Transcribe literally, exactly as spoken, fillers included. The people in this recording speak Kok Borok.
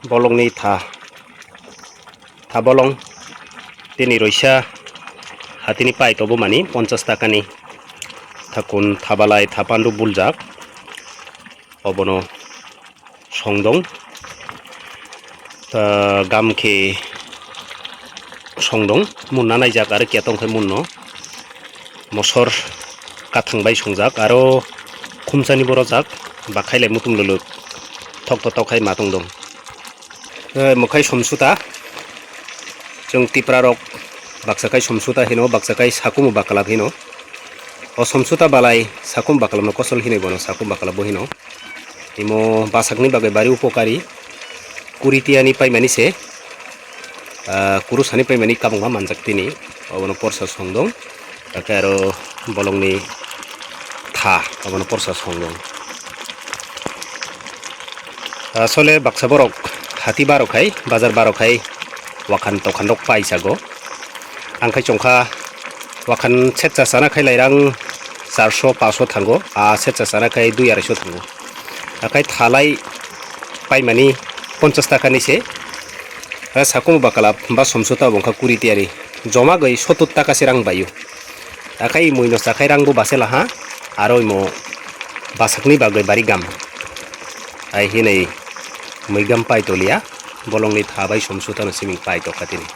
Bolongni tha, tha bolong, tini roisa hatini pai tobo mani ponchas takani, thakun thabalai thapandu buljak, obono songdong, ta gamkhe songdong, munna naijak aro ketong khe munno. Mosor kathang bai songjak, aro khumsani borojak, bakhailai mutum luluk, thok to tok hai ma tongdong. Eh, mokhai somsuta, chwng Tipra rok baksa khai somsuta hino, baksa khai sakumu bakalap hino. O somsuta balai sakumu bakalap no kosol hinwi bono sakumu bakalap bo hino. Imo basakni bagwi bari upokari, kuri tiyani paimani se, ah, kuru sani paimani kabangma manjak tini. Obono porsa songdong, hakhe aro bolongni tha, obono porsa songdong. Asole baksa borok hati baro khai, bazar baro khai, wakhan tokhan rok paisago. Ang khai chongkha wakhan setsa sana khai lairang charso paso thango, a setsa sana khai dui araiso thango. Akai thalai paimani ponchas takani se, a sakumu bakalap ba somsuta bo wngkha kuri tiyari, joma gwi sottur taka se rang baio. Akai mui no sakhai rang bo base laha, aro imo basakni bagwi bari gam. Ai hinwi mui gam pai toliya, bolongni tha bai somsuta no simi pai tokha tini.